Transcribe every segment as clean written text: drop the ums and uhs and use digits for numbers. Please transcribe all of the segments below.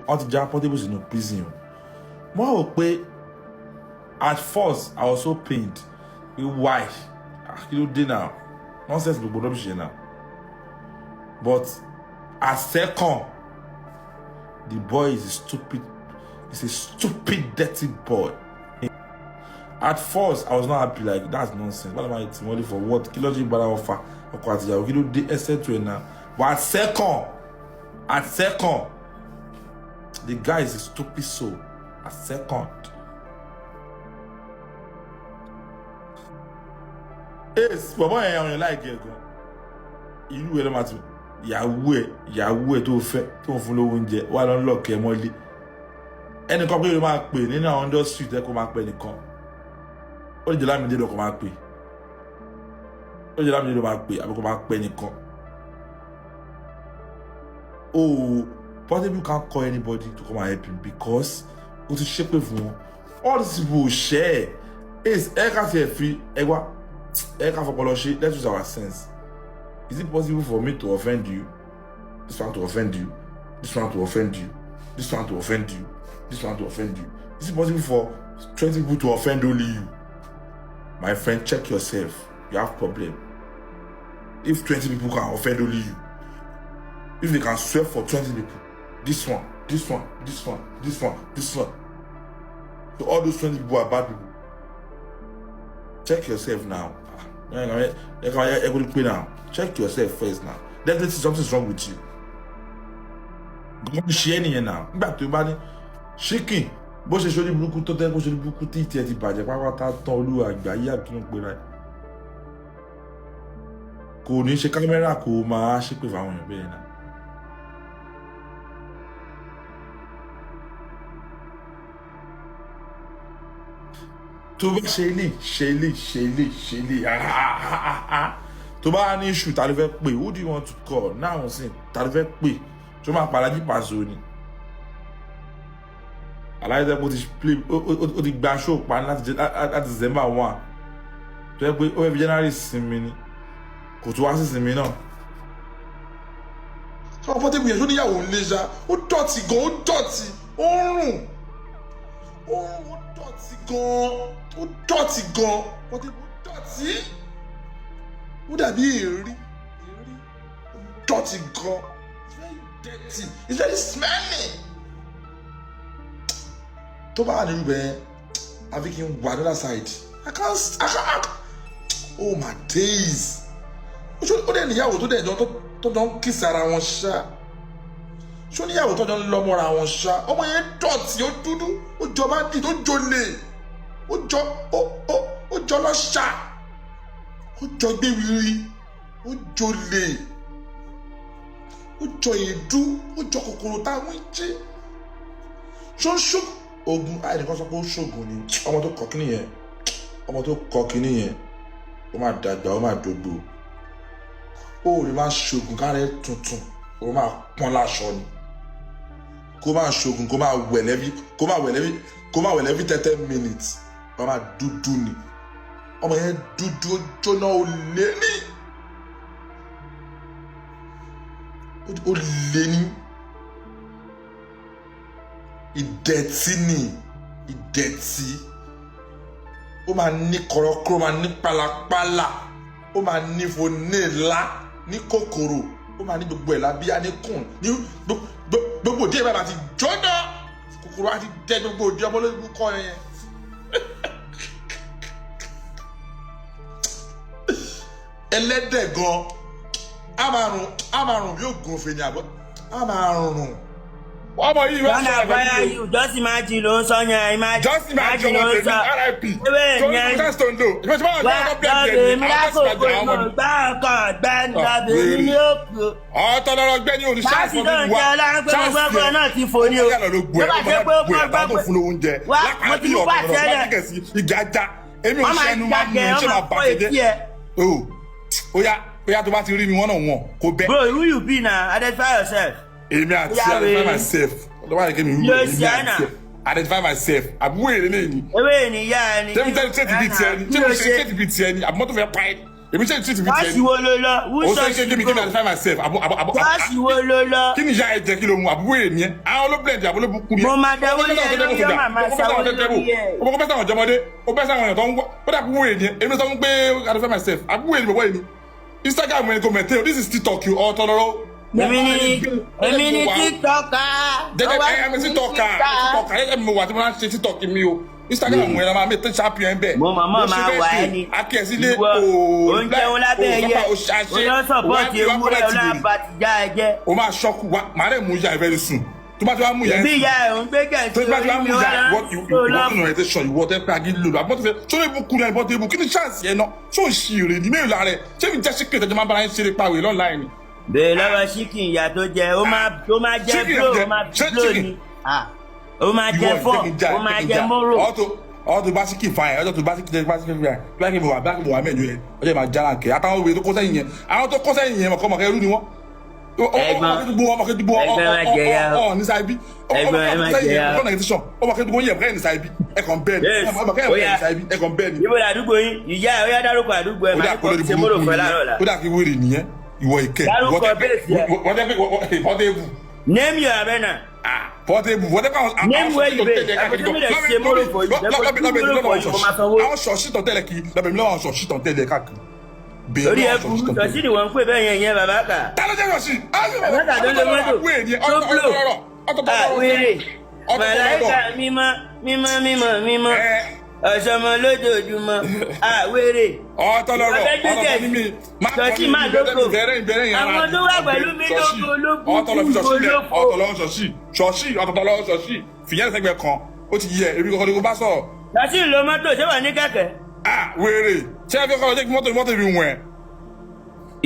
Wọ́n ti já Portable sínú prison o. Mo rò pé at first I was so pained pé why? Ah, kí ló dé now? Nonsense gbogbo rubbish yẹn now. But at second, the boy is a stupid, is a stupid dirty boy. At first I was not happy, like, that's nonsense. Why am I eating money for what? Kí ló dé gbára wọn fa ọkọ àtìyàwó? Kí ló dé ẹsẹ̀ tó ẹ̀ náà? But at second, the guy is a stupid soul. At second, ace bọ̀bọ̀ yẹn, àwọn èèyàn láìkẹ́ ẹ̀ gan. Ìlú ẹ̀ ló máa ti ìyàwó ẹ̀, ìyàwó ẹ̀ tó fẹ́, tó ń fún lówó oúnjẹ, wà ló ń lọ̀kẹ́ mọ́lé. Ẹnìkan pé ló máa pè nínú àwọn industry tẹ́ kó máa pè nìkan, ó lè jẹ́ Lámìdé lọ́kọ̀ máa pè, ó lè jẹ́ Lámìdé ló máa pè, àbí kó máa pè nìkan. Oh, Portable can't call anybody to come and help him because ó ti ṣépè fún wọn. All these people share ace. Ẹ ká tiẹ̀ fi ẹ wá, ẹ ká fọpọlọ ṣe. Let's use our sense. Is it possible for me to offend you, this one to offend you, this one to offend you, this one to offend you, this one to offend you? Is it possible for 20 people to offend only you? My friend, check yourself. You have problem. If 20 people can offend only you, if they can swear for 20 people, this one, this one, this one, this one, this one, so all those 20 people are bad people. Check yourself now. Now check yourself first. Now definitely something's wrong with you. Gbọ́n ṣe é nìyẹn náà. Nígbà tó bá ní ṣíkìn bó ṣe ṣorí burúkú tó tẹ́, bó ṣe burúkú tí ìtì ẹ ti bàjẹ́ pátápátá tán, olúwa àgbáyé àbí kí ló ń pera ẹ̀, kò ní ṣe kámẹ́rà kò máa ṣépè fáwọn èèyàn bẹ́ẹ̀ náà. Tó bá ṣe ilé, ṣe ilé, ṣe ilé, ṣe ilé, tó bá ní issue, ta ló fẹ́ pè? Who do you want to call now? Sin ta ló fẹ́ pè tó máa pa Alhaji Paso ni? Alhaji tẹ́ pé ó ti play, ó ti gba show pa láti December 1, tó yẹ pé ó fẹ́ fi January sinmi ni, kò tó wá sí sinmi náà. Sọ Portable yẹn tó níyàwó ń lé ṣá, ó dọ̀tí gan, ó dọ̀tí, ó ń rùn, ó ń rùn, ó dọ̀tí gan, ó dọ̀tí gan. Portable dọ̀tí, ó dàbí èérí èérí, ó dọ̀tí gan. It's very dirty, it's very smelly. Tó bá wà nínú bẹ́ẹ̀, àfi kí n wà another side. I can't, oh my days. Ó dẹ̀ níyàwó tó dẹ̀ jọ tó jọ ń kiss ara wọn ṣá. Ṣó níyàwó tó jọ ń lọ́mọ́ra wọn ṣá? Ọmọ yẹn dọ̀tí, ó dúdú, ó jọ bandit, ó jolè, ó jọ ó jọ lọ́ṣà, ó jọ gbéwìrì, ó jolè, ó jọ èédú, ó jọ kòkòrò táwọn ń jí. Ṣó ń ṣó ogun? Àìníkan sọ pé ó ṣoògùn ni. Ọmọ tó kọ kíní yẹn, ọmọ tó kọ kíní yẹn, ó máa dàgbà, ó máa dògbò. Ó lè máa ṣoògùn kárẹ́ tuntun, ó máa pọ́n láṣọ ni. Kó máa ṣoògùn, kó máa wẹ̀ lẹ́bí, kó máa wẹ̀ lẹ́bí, kó máa wẹ̀ lẹ́bí 30 minutes, ó máa dúdú ni. Ọmọ yẹn dúdú, ó jóná, ó lé ní, ó lé ní ìdẹ̀tí ni ìdẹ̀tí. Ó máa ní kọ̀rọ̀kọ̀rọ̀, ó máa ní pálapàla, ó máa ní fonélá, ní kòkòrò, ó máa ní gbogbo ẹ̀ lábíyá, ní kùn, ní gbogbo díẹ̀ báyìí máa ti jóná, kòkòrò á ti dẹ gbogbo òdi. Ọmọ lórí kọ́ yẹn. Ẹlẹ́dẹ̀ gan á máa rùn, á máa rùn bí ògùn òfin ní àbọ̀, á máa rùn. Ọmọ yìí wá Ghana sọ̀rọ̀ fire you, just imagine ló ń sọ yẹn, imagine. Just imagine ọmọ tèmi RIP. Ewé tó ní yẹn. kúta stone do ìfẹ́ tí wọ́n Wá wọ́n bless lọ́bẹ̀ yẹn mi ni àwọn lákòókò tó ìmọ̀ gbá ọkọ̀ gbẹ́ni lọ́bẹ̀ mi ní òkú. ọ̀tọ̀ lọ́rọ̀ gbẹ́ ní olùṣàfọ̀ Láti tó ń jẹ ọlọ́run pé mo gbọ́ pé náà ti fò ní o. Tó Tó bá ṣe pé ó kọ́ gbọ́ tó fún lóúnjẹ. Wá, mo ti mú pàṣẹ rẹ̀. Ìjà já èmi ò Wọ́n máa ṣẹnu máa mú jágẹ̀, ṣe wọ́n máa máa bà fọ́ tẹ́jẹ́. etí ẹ. O ó yá, ó yá, tó bá ti rí mi wọ́n náà wọ̀n kó bẹ́. Bro, who you be na? Identify yourself. Èmi àti Yá identify wèrè. myself ọlọ́wọ́ àyíké mi wúwo. Yóò Èmi ṣe àná. àti identify myself, àbúrò èrè lè ní. Ewé ni ìyá ẹni. Tẹ́mi tẹ́mi ṣé ti bí tiẹ̀ ni? Kí Ṣé ló mo ṣe ṣe? ṣé ti bí tiẹ̀ ni? Àbí mọ́tò fẹ́ pa ẹ́? Èmi ṣe treat mi tiẹ̀ Ṣọ́ọ̀ṣì wo ló lọ? Who O ṣe ṣọ́ọ̀ṣì ṣe kí mi go? kí mi identify myself. Àbú àbú àbú. Ṣọ́ọ̀ṣì wo ló lọ? Kí ni ìyá ẹ jẹ, kí ló mu? Àbúrò èmi ẹ àwọn ló blend, àbúrò bukú ni ẹ. Mo máa dáwọ́ lé ẹ lórí, ọmọ àmà sáwọ́ lórí ẹ. Ọmọ kò fẹ́ sáwọn ọ̀jọ̀mọdé, ó fẹ́ sáwọn èèyàn tó ń wá ó dà kúrò èmi ẹ. Èmi sọ fún pé identify myself, àbúrò èmi bọ̀bọ̀ èmi Instagram ẹni kò maintain. This is TikTok you ọ̀tọ̀ lọ́rọ́. Èmi ni TikToker. Jẹjẹ Ọwọ́ ẹ ẹ mi TikToker, TikToker ẹ mi wà tí mo máa ń ṣe TikTok mi o. Instagram ẹ máa mi tẹ champion bẹ́ẹ̀. Mo màmá máa wà ẹ́ ni. Akíyèsílẹ̀. Ìwọ oúnjẹ wọn lábẹ́ ẹyẹ olóṣọ̀pọ̀tì ewúrẹ́ ọlọ́àbàtìjà ẹ jẹ́. O máa ṣọ́kù wa, màá rẹ̀ mú ìyá ẹ very soon. Tó bá ti wá mú ìyá ẹ Bí ìyá ẹ̀ ń gbé gẹ̀ẹ́sì tó bá ti wá orí mú mi ìyá wá ẹ ìwọ tó ìwọ lọ. tó nà ẹ tẹ sọ ìwọ tẹ pé agídí lòlù àbọ̀ tó fẹ́ sórí ibùkún ní ẹ̀bọ̀ tó ibù. Kí ni chance yẹn náà? Ṣó ń ṣì rè ní mélòó lára ẹ? Ṣé mi jẹ́ síkè tẹ́jọ́ máa ń bára yín ṣeré pàwé lọ́nà ni? Bẹ́ẹ̀ lọ́wọ́ chicken ìyá tó jẹ, ó máa jẹ Chicken blow, jẹ- ó máa ṣé blow chicken? ni. Ah, ó máa jẹ fọ́, ó máa jẹ móró. Ọtò bá síkì fa yẹn, ọjọ́ tó bá síkì jẹ bá síkì fa yẹn, bá síkì wà, bá síkì wà mẹ́jọ yẹn, ọjọ́ yẹn máa já láǹkẹ́. Àtàwọn òwe tó kó sẹ́yìn yẹn, àwọn tó kó sẹ́yìn yẹn, mọ̀kọ́ ẹrú ni wọ́n. Ẹ̀gbọ́n. Ẹ̀gbọ́n, ẹ má jẹ ya o. Ọ̀ ní sáibí. Ẹ̀gbọ́n, ẹ má jẹ ya o. Ọmọ kẹ́kẹ́ ọmọ kẹ́kẹ́ yẹ kẹ́kẹ́ ní sáibí ẹ̀kàn bẹ́ẹ̀ ni. Yes. Ọmọ kẹ́kẹ́ Ó yá. ní sáibí ẹ̀kàn bẹ́ẹ̀ ni. Ibo làdúgbò yín? Ìyá ẹ̀, ó yá, dárúkọ àdúgbò ẹ̀, Ó máa dà ní kó kò lórí ṣe móró burúkú fẹ́ láàárọ̀ nìyẹn. la. Ó dà kí wèrè nìyẹn, ìwọ ìkẹ́. Dárúkọ bẹ́ẹ̀sì ẹ̀. Wọ́n tẹ́ Portable. Name your arena. Portable, wọ́n tẹ́ káwọn. Name where you base. Àkójọ mi lè ṣe móró for you. Jẹ́ kó móró for you, mo máa sanwó. Àwọn ṣọ̀ṣì tán tẹ́lẹ̀ kí lọ́bẹ̀ mi lọ́wọ́, àwọn ṣọ̀ṣì tán tẹ́lẹ̀ káàkiri. Bèèrè Orí ẹ lọ́wọ́ burú, ṣọ̀ṣì tán ṣọ́ọ̀ṣì tẹ́lẹ̀. ni wọ́n ń pè bẹ́ẹ̀ yẹn, yẹn bàbá kà. Ta ló jẹ́ ṣọ̀ṣì? Bàbá kà tó lé mọ́tò tó blow. Ah, wèrè. Màláìka mímọ́ mímọ́ mímọ́ mímọ́. Ọ̀ṣọ́mọ lójoojúmọ́. Ah, wèrè. Ọ̀tọ̀ lọ́rọ̀. Ọ̀fẹ́ gbé ọ̀tọ̀ ní mi máa Ṣọ̀ṣì máa dóko. Bẹ̀rẹ̀ ìbẹ̀rẹ̀ yẹn. Àwọn tó wà pẹ̀lú mi lóko lóko Ọ̀tọ̀ lọ fi ṣọ̀ṣì lẹ̀. lóko. Ọ̀tọ̀ lọ ṣọ̀ṣì ṣọ̀ṣì, ọ̀tọ̀ lọ ṣọ̀ṣì fìyẹn sẹ́gbẹ̀ kan. Ó ti yẹ èmi kọ́kọ́ ni kó bá sọ̀rọ̀. Ṣọ́ọ̀ṣì ń lo mọ́tò, ṣé wà ní kẹ̀kẹ́? Ah, wèrè, ṣé ẹ fi kọ́ ọ jẹ́ kí mọ́tò mi wọ̀n ẹ̀?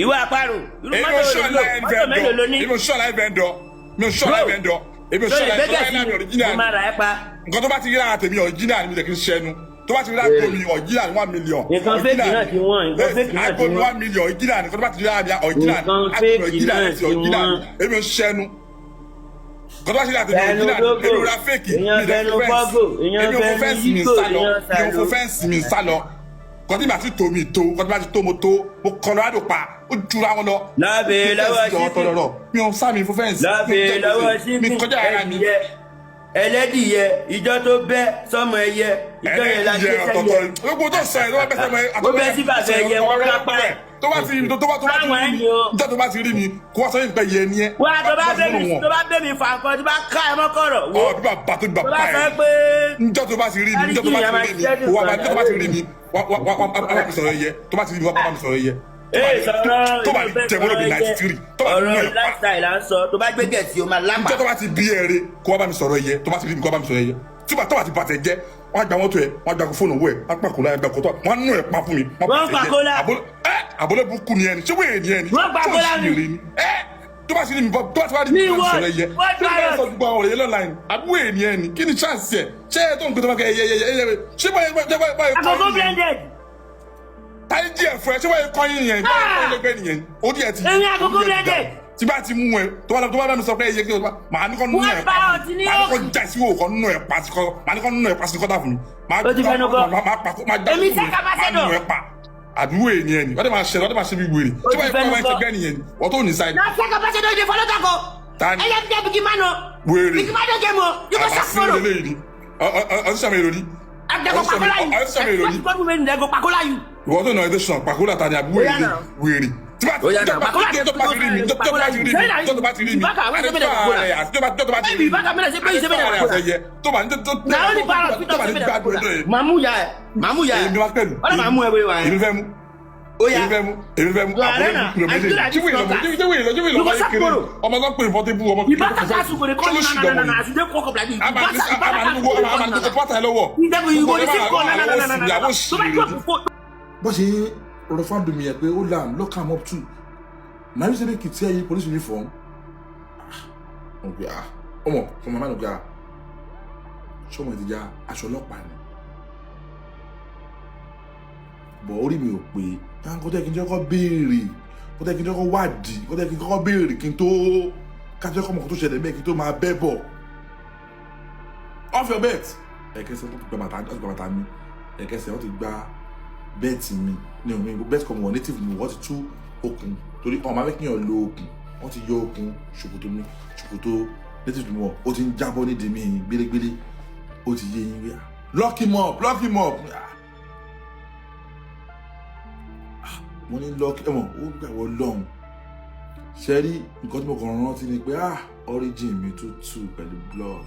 Ìwọ àparò. Irú Èmi mọ́tò ò wo ṣọ́ ló lò? láì Mọ́tò mélòó ló ní? vendor, èmi ò ṣọ́ láì vendor, mi ò ṣọ́ láì vendor, èmi ò Tó ṣọ́ lè láì gbẹ́gẹ̀ láì sí mi, original. mo máa rà ẹ́ pa. Nǹkan tó bá ti rí lára tèmi, original ni. Mi lè kí n ṣẹnu tó bá ti rí lára mi, original ni, 1 million. Nǹkan fake náà ti wọ́n, nǹkan fake náà ti Aago mi wọ́n. 1 million original ni. Nǹkan tó bá ti rí lára mi, original ni. Nǹkan Aago mi fake original náà ni, ti original wọ́n. ni. Èmi ò ṣẹnu. Nǹkan tó bá ti rí lára tèmi, Fẹnu original ni. dógò, Èmi ò ra fake. èèyàn Mi ò dẹ̀ fẹnu fún fẹ́ǹsì. fọ́gò, èèyàn Èmi ò fún fẹnu fẹ́ǹsì mi yígò, sálọ. èèyàn Mi ò fún sálọ. fẹ́ǹsì mi sálọ. Nǹkan tí màá ti tó mi tó, nǹkan tí màá ti tó mo tó, mo Colorado pa ó jura wọn lọ. Lábẹ́ lọ́wọ́ Fẹ́ǹsì síbí. lọ́rọ̀, mi ò sá mi fún fẹ́ǹsì. Lábẹ́ lọ́wọ́ síbí. Mi kọjá ara mi. Ẹdìyẹ, ẹlẹ́dìyẹ, ìjọ tó bẹ́ sọmọ ẹyẹ, ìjọ yẹn la gbé ẹlẹ́dìyẹ ọ̀tọ̀ọ̀tọ̀ sẹ́yẹ. Gbogbo tó sọ ẹ̀ tó bá bẹ́ sẹ́mọ ẹ̀. Ó bẹ́ sí bàbá ẹyẹ, wọ́n kápá ẹ̀. Tó bá ti Táwọn rí mi ẹni o. níjọ́ tó bá ti rí mi, kó wá sọ yín pé yẹ ni ẹ. Wá, tó bá bẹ́ mi fà nǹkan, tó bá ká ẹ mọ́kọ̀rọ̀ wò. Ọ bí bàbá tó bí Tó bàbá bá sọ ẹ. pé Níjọ́ tó bá ti rí mi, níjọ́ tó bá ti rí mi, kó wá bá, níjọ́ tó bá ti rí mi, wá wá wá wá bá mi sọ̀rọ̀ yẹ. Tó bá ti rí mi, wá bá mi sọ̀rọ̀ yẹ. Ee, sọ̀rọ̀ Tó bá jẹ mọ́lò bí 93 tó bá ti ọ̀rọ̀ mú ẹ̀ pa. lifestyle là ń sọ, tó bá gbé gẹ̀ẹ́sì o máa lápá. Níjọ́ tó bá ti bí ẹ re, kó wá bá mi sọ̀rọ̀ yẹ. Tó bá ti rí mi, kó wá bá mi sọ̀rọ̀ yẹ. Tí bá tó bá ti bàtẹ̀ jẹ́, wọ́n á gba mọ́tò ẹ̀, wọ́n á gba fóònù owó ẹ̀, wọ́n á pàkó láyà, gba kótó, wọ́n á nù ẹ̀ pa fún mi. Wọ́n Bàtẹ̀ pa jẹ́. kólá. Àbólé burúkú ni ẹni, ṣé wéèrè ni ẹni? Wọ́n pa Tó kólá ń mi. ṣì èrè ni ẹ. Tó bá ti rí mi bọ́, tó bá ti wá rí mi, Mi kó bá mi what? sọ̀rọ̀ yẹ. What Tó bá virus? sọ gbogbo àwọn ọ̀rẹ́ yẹn lọ́la yẹn, àbúrò ènìyàn ẹni, kí ni chance ẹ̀? Ṣé ẹ tó ń gbé tó bá kẹ́ ẹyẹ ẹyẹ ẹyẹ, ṣé báyìí báyìí báyìí? Àkókò blended. Táyé díẹ̀ fún ẹ, ṣé báyìí kọ́ yín yẹn? Báyìí lẹ́gbẹ́ nìyẹn ó díẹ̀ ti Èmi àkókò ó díẹ̀ ti blended. dà. Tí bá ti mú ẹ, tó bá bá mi sọ pé ẹyẹ kí o bá màá ní kọ́ nínú Wọ́n ẹ̀ bá pa ọtí ní màá ní kọ́ òkè. já sí òkò nínú ẹ̀ pa sí kọ́, màá ní kọ́ nínú ẹ̀ pa sí kọ́tà fún mi. Màá Ó ti fẹnu kọ. Màá pa máa dá Èmi fún mi sẹ́ka bá máa sẹ́dọ̀. nù ẹ̀ pa àdúgbò ènìyàn ni wọ́n dẹ̀ máa ṣe, wọ́n dẹ̀ máa ṣe bí wèrè. Ó Tí ti wọ́n yẹ kó fẹnu máa kọ. ṣe gbẹ́ nìyẹn ni wọ́n tó ní sáyẹn. Na sẹ́ka bá sẹ́dọ̀, ìdè fọlọ́ tako. Ta ni? Ẹyẹ bí bigi man o. Wèrè. Bigi man don game o. You go sack Àbá sí follow. eléyìí ni ọtí sàmì èrò ni. Àdàgọ̀ pakola yìí. Ọtí sàmì èrò ni. Àdàgọ̀ pakola yìí. Ìwọ tó nà ẹ tó sàn pàkólà ta ni àbúrò Ó yá èlé náà. wèrè. Tí bá Ó yá náà. tó bá ti rí mi, tó bá ti rí mi, tó bá ti rí mi, tó bá ti rí mi, tó bá ní tó Na only parrot fit tó talk bá say ní make dem gbádùn pakola. ẹjọ́ yẹn. Màmú ya ẹ̀. Màmú ya ẹ̀. Èmi wá pẹ̀lú. Ọ̀dọ̀ màmú ẹ̀ bóyá wà Èmi ẹ̀. fẹ́ mú. Ó yá. Èmi fẹ́ mú. Èmi fẹ́ mú. You are Rena. I feel like Ṣé wèrè lọmọ? this Ṣé wèrè lọ? Ṣé wèrè You lọmọ go sack kéré? Moro. Ọmọ tó ń pè ní Portable, ọmọ Ìbáka kasu go dey call you na na na na as you dey walk up like this. Àmà ní gbogbo àmà ní gbogbo pátá ẹ lọ́wọ́. You go receive call na na na na na na. Tó bá drop phone. Bó ṣe ń rọ fáńdù mi yẹn pé ó làm lock am up too na you say make you tear you police uniform. Ah, mo pe, ah, ọmọ ọmọ máa ń gbé, ah, ṣọmọ ìdíjà aṣọ ọlọ́pàá ni bọ̀ orí mi ò pé kó tẹ́ kí n jẹ́ kọ́ béèrè, kó tẹ́ kí n jẹ́ kọ́ wádìí, kó tẹ́ kí n kọ́kọ́ béèrè kí n tó kájọ́ kọ́ mọ̀ kó tó ṣẹlẹ̀ mẹ́ kí n tó máa bẹ́ bọ̀ off your belt. Ẹ̀kẹsẹ̀ tó ti gba bàtà, ó ti gba bàtà mi. Ẹ̀kẹsẹ̀ ó ti gba Belt mi ní omi, belt kan wọ̀, native mi, wọ́n ti tú okùn torí ọmọ afẹ́ lo okùn. Wọ́n ti yọ okùn ṣòkòtò mi, ṣòkòtò native mi wọ̀, ó ti ń jábọ́ nídìí mi gbélégbélé. Ó ti yé yín wíwá, "Lock him up, lock him up." Ah. Ah, mo ní lock ẹ mọ̀, ó gbàgbọ́ lọ́hùn. Ṣe rí nǹkan tí mo kàn rántí ni pé, ah, origin mi tó tù pẹ̀lú block.